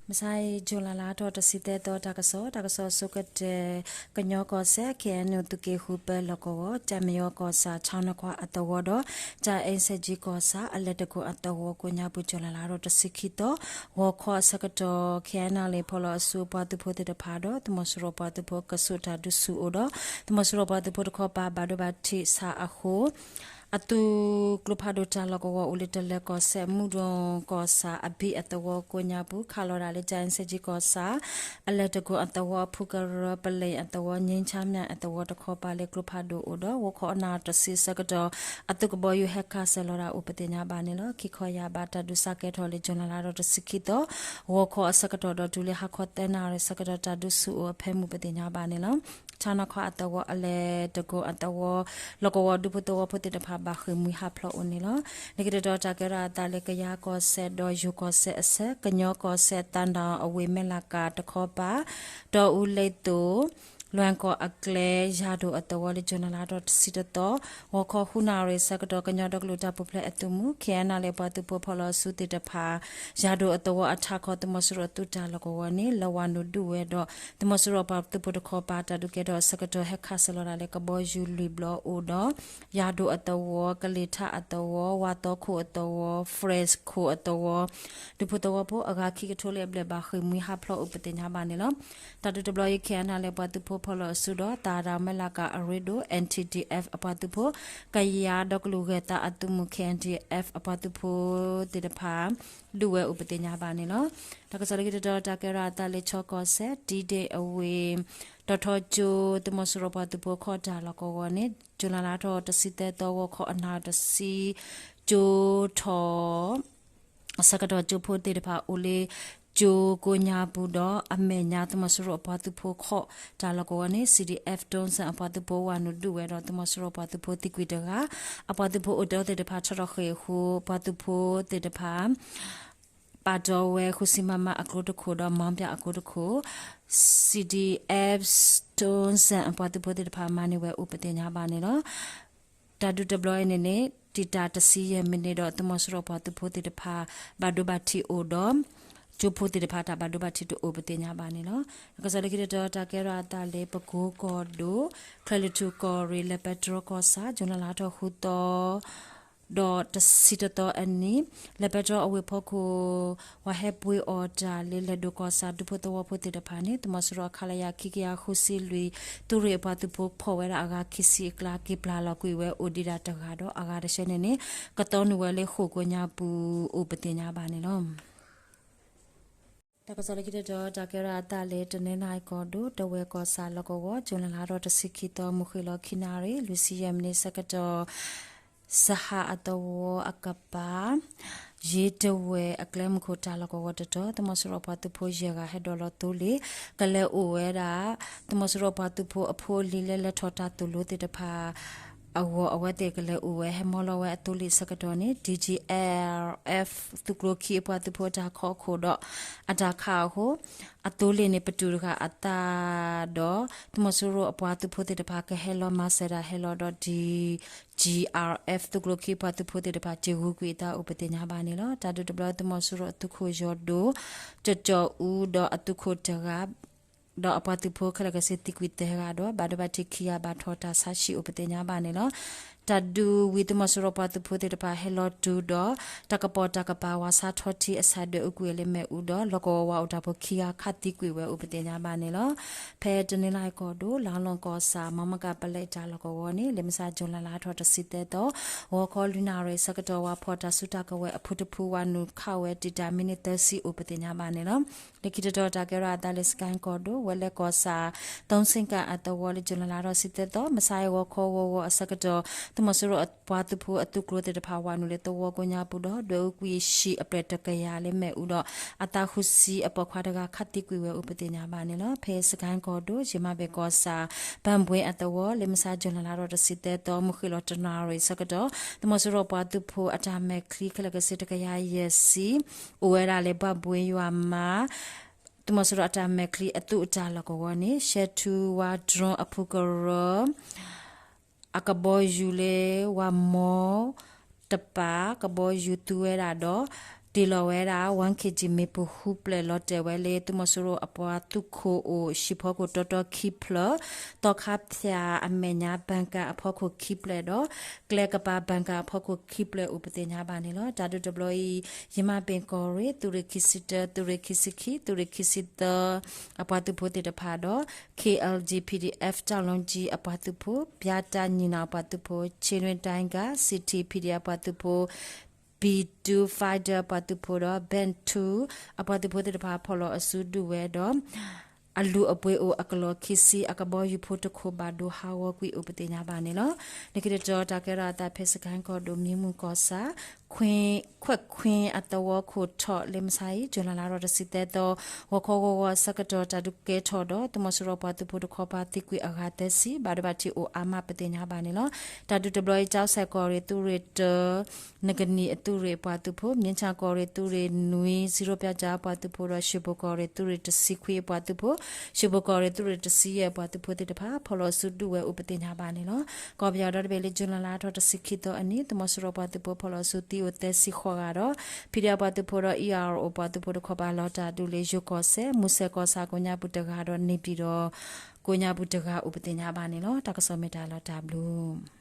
မဆါအံၤ July လါထီၣ်တဆံသၢသီ တၢ်ကစီၣ်, တၢ်ကစီၣ်အဆိကတၢၢ်, ကညီကီၢ်စဲၣ် K N U သုးက့ဃုပၢလီၢ်ကဝီၤ တၢ်မံယီၤကီၢ်ဆၣ် ခၠီနခွါအသဝီဒီး တၢ်အ့စ့ကၠံကီၢ်ဆၣ် အလဲၤတကိးအသဝီကိးညါပူၤ July လါထီၣ်တဆံခံသီ ဂီၤခီအဆၢကတီၢ် K N L A ဖီလီၤအစုအပှၤသုးဖိသ့ၣ်တဖၣ်ဒီး သုးမီၤစိရိၤပှၤသုးဖိကဆူးတၢ်ဒုးဆူၣ်အိၣ်ဒီး သုးမီၤစိရိၤပှၤသုးဖိတခီပၤဘၣ်ဒိဘၣ်ထံးဆးအဃိ အသုးကျိဖးဒိၣ်တၢ်လီၢ်ကဝီၤအိၣ်လၢတလၢၤကီၢ်စဲၣ် မုၢ်ဒိၣ်ကီၢ်ဆၣ်အဘ့ၣ်အသဝီကိးညါပူၤ ခးလီၤဒၣ်လၢ တၢ်အ့စ့ကၠံကီၢ်ဆၣ် အလဲၤတကိးအသဝီအဖုကရၢ ပလ့ၣ်အသဝီ ငြိမ်းချမ်းမြေအသဝီတခီပၤလၢကျိဖးဒိၣ်အိၣ်ဒီး ဂီၤခီအနၣ်တဆံအဆၢကတီၢ် အသုးကဘီယူၤဟဲခးစၢၤလီၤဒၣ်အိၣ်ပသ့ၣ်ညါဘၣ်န့ၣ်လီၤ. ခံခီယၢ်ဘးတၢ်ဒုးစးကဲထီၣ်လၢ July လါထီၣ်တဆံခံသီ ဂီၤခီအဆၢကတီၢ်ဒီးတုၤလၢဟါခီသၢနၣ်ရံၣ်အဆၢကတီၢ် တၢ်ဒုးဆူၣ်အိၣ်အဖၢမုၢ်ပသ့ၣ်ညါဘၣ်န့ၣ်လီၤ. ခၠီနခွါအသဝီ အလဲၤတကိးအသဝီ လီၢ်ကဝီၤဒူဖိသဝီဖိသ့ၣ်တဖၣ်ဘၣ်ဃ့ၢ်မှံဟးဖျိးအိၣ်န့ၣ်လီၤ. လၢခံတတီၤတၢ်ကဲထီၣ်အသးလၢကယၤကီၢ်စဲၣ်ဒီးယိၤကီၢ်စဲၣ်အဆၢ ကညီကီၢ်စဲၣ်သးနၣ်အဝ့ၢ်မဲၢ်လးကၤတခီပၤ တီအူလ့သိၣ် လွဲၢ်ကီၢ်အကျဲ ယၤဒိၣ်အသဝီလၢ July လါထီၣ်တဆံတသီ ဂီၤခီဃုနၣ်ရံၣ်အဆၢကတီၢ် ကညီဒီကလုာ်တၢ်ပူၤဖျဲးအသုးမုၢ် K N L A အပှၤသုးဖိဖီလီၤအစုသ့ၣ်တဖၣ် ယၤဒိၣ်အသဝီအထးခီ သုးမီၤစိရိၤအသုးတၢ်လီၢ်ကဝီၤန့ၣ် လၢဝၤနုာ်ဒုးဝဲဒီး သုးမီၤစိရိၤပှၤသုးဖိတခီပၤ တၢ်ဒုးကဲထီၣ်အဆၢကတီၢ် ဟဲခးစၢၤလီၤဒၣ်လၢကဘီယူၤလွံၢ်ဘျီအိၣ်ဒီး ယၤဒိၣ်အသဝီ ကလံၤထၣ်အသဝီ ဝါသီခိၣ်အသဝီ French ခိၣ်အသဝီ ဒူဖိသဝီဖိအဂၤခံကထိလၢအဘျဲၣ်ဘၣ်ဃ့ၢ်မှံဟးဖျိးအိၣ်ပသ့ၣ်ညါဘၣ်န့ၣ်လီၤ. တၢ်ဒုးတဘျီအံၤ K N L A အပှၤသုးဖိဖီလီၤအစုဒီး သးဒၣ်မဲၢ်လးကၤအရ့ဒိၣ် N T D F အပှၤသုးဖိ ကယၤဒီကလုာ်ဂဲၤသးအသုးမုၢ် K N D F အပှၤသုးဖိသ့ၣ်တဖၣ် ဒုးဝဲအိၣ်ပသ့ၣ်ညါဘၣ်န့ၣ်လီၤ. တၢ်ကစီၣ်လၢခံတတီၤ တၢ်ကဲထီၣ်အသးလၢခၠီကီၢ်စဲၣ် တံဒ့ၣ်အဝ့ၢ် တီၤထီကၠိ သုးမီၤစိရိၤပှၤသုးဖိခီၣ်တၢ်လီၢ်ကဝီၤန့ၣ် July လါထီၣ်တဆံသၢသီ ဂီၤခီအနၣ်တဆံ ကၠိထီၣ် အဆၢကတီၢ် ကၠိဖိသ့ၣ်တဖၣ်အိၣ်လၢ ကၠိကိးညါပူၤဒီး အမဲာ်ညါသုးမီၤစိရိၤအပှၤသုးဖိခီၣ်တၢ်လီၢ်ကဝီၤန့ၣ် C D F Townsend အပှၤသုးဖိဝၤနုာ်ဒုးဝဲဒီး သုးမီၤစိရိၤပှၤသုးဖိသံကွံာ်တဂၤ, အပှၤသုးဖိအိၣ်တ့ၢ်သ့ၣ်တဖၣ်ထီၣ်ထီၣ်ဃ့ၢ်အဃိ ပှၤသုးဖိသ့ၣ်တဖၣ် ပာ်တီဝဲ ဃုဆံ မမ အကျိတခိၣ်ဒီး မီပြအကျိတခိၣ် C D F Townsend အပှၤသုးဖိသ့ၣ်တဖၣ်မၤန့ၢ်ဝဲအိၣ်ပသ့ၣ်ညါဘၣ်န့ၣ်လီၤ. တၢ်ဒုးတဘျီအံၤန့ၣ်န့ၣ် တံာ်တာ်တဆံယဲၢ်မံးနံးဒီး သုးမီၤစိရိၤပှၤသုးဖိသ့ၣ်တဖၣ် ဘၣ်ဒိဘၣ်ထံးအိၣ်ဒီး ကၠိဖိသ့ၣ်တဖၣ်တၢ်ဘၣ်ဒိဘၣ်ထံးတအိၣ်ပသ့ၣ်ညါဘၣ်န့ၣ်လီၤ. တၢ်ကစီၣ်လၢခံတတီၤ တၢ်ကဲထီၣ်အသးလၢ ပကိကီၢ်ဒိၣ် ချဲးလွံၢ်ထူၣ်ကီၢ်ရ့ၣ် လဲၤပဲတြီကီၢ်ဆၣ် July လါထီၣ်ဃုသီ ဒီးတဆံတသီအနံၤ လဲၤပဲတြီအဝ့ၢ်ဖီခိၣ် ပှၤဟဲပှ့ၤအီၣ်တၢ်လၢလဲၤဒိၣ်ကီၢ်ဆၣ် ဒူဖိသဝီဖိသ့ၣ်တဖၣ်န့ၣ် သုးမီၤစိရိၤအ ခလရ ခံကယၤဃုဆံလွံၢ် သုးရ့ၣ်အပှၤသုးဖိဖီၣ်ဝဲဒၣ်အဂၤခံဆံအကျါ က့ၤပျၢ်လီၤကွံာ်ဝဲအိၣ်ဒံးဒၣ်တဂၤဒီး အဂၤတဆှဲန့ၣ်န့ၣ် ကသီနုာ်ဝဲလၢဃိာ်ကိးညါပူၤအိၣ်ပသ့ၣ်ညါဘၣ်န့ၣ်လီၤ. တၢ်ကစီၣ်လၢခံတတီၤ တၢ်ကဲထီၣ်အသးလၢ တနီသရံၣ်ကီၢ်ဒိၣ် တဝဲၢ်ကီၢ်ဆၣ်လီၢ်ကဝီၤ July လါထီၣ်တဆံခံသီ မုၢ်ဃ့ၢ်လီၤခံနၣ်ရံၣ် လွံၢ်ဆံယဲၢ်မံးနံးဆၢကတီၢ် စဟးအသဝီအကပၤ ယ့တဝဲၢ်အကျဲမုၢ်ခိၣ်တၢ်လီၢ်ကဝီၤတတီၤ သုးမီၤစိရိၤပှၤသုးဖိယဲၢ်ဂၤ ဟဲဒိးလီၤသိလ့ၣ် ကလဲၤအိၣ်ဝဲဒၣ် သုးမီၤစိရိၤပှၤသုးဖိအဖိအလံၤလၢလဲၤထီၣ်တၢ်သိၣ်လိသ့ၣ်တဖၣ် အဂီၢ် အဝဲသ့ၣ်ကလဲၤအိၣ်ဝဲ ဟဲမီလီၤဝဲအသိလ့ၣ်အဆၢကတီၢ်န့ၣ် D G L F သုးကျိၤခံအပှၤသုးဖိတၢ်ခီခိၣ်ဒီး အတၢ်ခးအဃိ အသိလ့ၣ်န့ၣ် ပတုာ်တဂၤအသးဒီး သုးမီၤစိရိၤအပှၤသုးဖိသ့ၣ်တဖၣ် ကဟဲလီၤမၤစၢၤတၢ်ဟဲလီၤဒီး D G R F သုးကျိၤခံပှၤသုးဖိသ့ၣ်တဖၣ် စ့ၢ်ဂုာ်ကွံာ်အသးအိၣ်ပသ့ၣ်ညါဘၣ်န့ၣ်လီၤ. တၢ်ဒုးတဘျီ သုးမီၤစိရိၤအသုးခိၣ်ယီၤဒိၣ် ကၠီၣ်ကၠီၣ်အူဒီးအသုးခိၣ်တဂၤ ဒီးအပှၤသုးဖိခဲလၢာ်ခဲဆ့သံကွံာ်သၢဂၤဒီး ဘၣ်ဒိဘၣ်ထံးခံဂၤဘၣ်ထီၣ်တၢ်ဆါဟံၣ်အိၣ်ပသ့ၣ်ညါဘၣ်န့ၣ်လီၤ. တၢ်ဒုးဝံၤ သုးမီၤစိရိၤပှၤသုးဖိသ့ၣ်တဖၣ်ဟဲလီၤတုၤဒီး တၢ်ကပိာ်တၢ်ကပၤဝးဆါထီထံအဆၣ်ဒွဲၣ်အူကွံာ်လၢမ့ၣ်အူဒီး လီၢ်ကဝီၤဝၤအိၣ်တၢ်ဖိခံဂၤခးသံကွံာ်ဝဲအိၣ်ပသ့ၣ်ညါဘၣ်န့ၣ်လီၤ. ဖဲတနီသရံၣ်ကီၢ်ဒိၣ် လါလီၢ်ကီၢ်ဆၣ် မီမကၤပလဲတၢ်လီၢ်ကဝီၤန့ၣ် လၢမုၢ်ဆါ July လါထီၣ်တဆံသၢသီ ဂီၤခီလွံၢ်နၣ်ရံၣ်အဆၢကတီၢ် ဝၤဖီၣ်တၢ်စုတၢ်ကဝဲၤအဖုတဖု ဝၤနုာ်ခးဝဲတံာ်တာ်မံးနံးသၢဆံအိၣ်ပသ့ၣ်ညါဘၣ်န့ၣ်လီၤ. လၢခံတတီၤ တၢ်ကဲထီၣ်အသးလၢ စကဲၣ်ကီၢ်ဒိၣ် ဝဲလဲၣ်ကီၢ်ဆၣ် သီစ့ၣ်ကၣ်အသဝီလၢ July လါထီၣ်တဆံသၢသီ မုၢ်ဆါအံၤ ဂီၤခီဂီၤဂီၤအဆၢကတီၢ် သုးမီၤစိရိၤအပှၤသုးဖိအသုးကျိၤသ့ၣ်တဖၣ် ဝၤနုာ်လၢသဝီကိးညါပူၤဒီး ဒွဲၣ်အူကွံာ်ဟံၣ်အဖျၢၣ်တကယၤလၢမ့ၣ်အူဒီး အသးဃုဆံအပိာ်ခွါတဂၤ ခးသံကွံာ်ဝဲအိၣ်ပသ့ၣ်ညါဘၣ်န့ၣ်လီၤ. ဖဲစကဲၣ်ကီၢ်ဒိၣ် ယမၤဘ့ၣ်ကီၢ်ဆၣ် ဘၣ်ဘှ့အသဝီ လၢမုၢ်ဆါ July လါထီၣ်တဆံသၢသီ မုၢ်ဃ့ၢ်လီၤတနၣ်ရံၣ်အဆၢကတီၢ် သုးမီၤစိရိၤပှၤသုးဖိအတၢ်မဲာ်ချံခဲလၢာ်ခဲဆ့တကယၤယဲၢ်ဆံ အိၣ်ဝဲဒၣ်လၢဘၣ်ဘှ့ယွၤမး သုးမီၤစိရိၤအတၢ်မဲာ်ချံအသုးအတၢ်လီၢ်ကဝီၤန့ၣ် ရှဲထူဝါ drone အဖုကရၢ အကဘီယူၤလၢဝၤမီတပၤ ကဘီယူၤသူဝဲဒၣ်ဒီး တ့ၢ်လီၤဝဲဒၣ် one K G မ့ၣ်ပိၢ်ဃုဖျၢၣ် လီၤတဲာ်ဝဲလၢ သုးမီၤစိရိၤအပှၤသုးခိၣ်အိၣ် ဟံၣ်ဖီခိၣ်တီတီခံဖျၢၣ်, သီခါဖၠၣ်အမဲာ်ညါ ဘၣ်ကၣ်အဖီခိၣ်ခံဖျၢၣ်ဒီး ကျဲကပၤ ဘၣ်ကၣ်အဖီခိၣ်ခံဖျၢၣ်အိၣ်ပသ့ၣ်ညါဘၣ်န့ၣ်လီၤ. တၢ်ဒုးတဘျီအံၤ ယမၤပ့ၣ်ကီၢ်ရ့ၣ် သုးရ့ၣ်ခံဆံတၢ, သုးရ့ၣ်ခံဆံခံ, သုးရ့ၣ်ခံဆံသၢ အပှၤသုးဖိသ့ၣ်တဖၣ်ဒီး K L G PDF ကၠီၣ်လူကၠံအပှၤသုးဖိ, ပၠါတၢ်ညီၣ်နီၣ်အပှၤသုးဖိ, ချ့နွံတၢ်ဂၤ C T PDF အပှၤသုးဖိ, B two Fighter အပှၤသုးဖိဒီး Band two အပှၤသုးဖိသ့ၣ်တဖၣ် ဖီၣ်လီၤအစုဒုးဝဲဒီး အလုၢ်အပှ့ၤအိၣ်အကလီၢ်ခံဆံ အကဘီယူၤဖိတခိၣ်ဘၣ်ဒိဟးဂီၤကွံာ်အိၣ်ပသ့ၣ်ညါဘၣ်န့ၣ်လီၤ. လၢခံတတီၤ တၢ်ကဲထီၣ်အသးဖဲစကဲၣ်ကီၢ်ဒိၣ် မံမုၢ်ကီၢ်ဆၣ် ခွဲးခွ့ၣ်အသဝီခိၣ်ထီၣ် လၢမဆါအံၤ ကၠူၤလါလါထီၣ်တဆံသၢသီ ဂီၤခီဂီၤဂီၤအဆၢကတီၢ် တၢ်ဒုးကဲထီၣ်ဒီး သုးမီၤစိရိၤပှၤသုးဖိတခီပၤသံကွံာ်အဂၤသၢဆံ ဘၣ်ဒိဘၣ်ထံးအိၣ်အါမးပသ့ၣ်ညါဘၣ်န့ၣ်လီၤ. တၢ်ဒုးတဘျီအံၤ ကၠီစဲၣ်ကီၢ်ရ့ၣ်သုးရ့ၣ်တၢ နကနံၣ်အသုးရ့ၣ်အပှၤသုးဖိ, မြင်းခြံကီၢ်ရ့ၣ်သုးရ့ၣ်နွံ စံရိပျၢ်ကၠၣ်အပှၤသုးဖိဒီး ရွှေဘိုကီၢ်ရ့ၣ်သုးရ့ၣ်တဆံခွံအပှၤသုးဖိ, ရွှေဘိုကီၢ်ရ့ၣ်သုးရ့ၣ်တဆံယဲၢ်အပှၤသုးဖိသ့ၣ်တဖၣ် ဖီၣ်လီၤအစုဒုးဝဲအိၣ်ပသ့ၣ်ညါဘၣ်န့ၣ်လီၤ. ကီၢ်ပယီၤဒီတဘ့ၣ်လၢ ကၠူၤလါလါထီၣ်တဆံခံသီအနံၤ သုးမီၤစိရိၤပှၤသုးဖိဖီၣ်လီၤအစုသံအိၣ်သၢဆံဃိးဂၤဒီး ဖံးဒဲးအပှၤသုးဖိဒီး အံၣ်အါအီၣ်ပှၤသုးဖိတခီပၤလီၤတၢ်ဒုးလၢယိၤကီၢ်စဲၣ် မူစဲၣ်ကီၢ်ဆၣ်ကိးညါပူၤတဂၤဒီး န့ၢ်ပံၤဒီး ကိးညါပူၤတဂၤအိၣ်ပသ့ၣ်ညါဘၣ်န့ၣ်လီၤ. တၢ်ကစီၣ်မ့ၢ်တၢ်လီၤတၢ်ဘျုး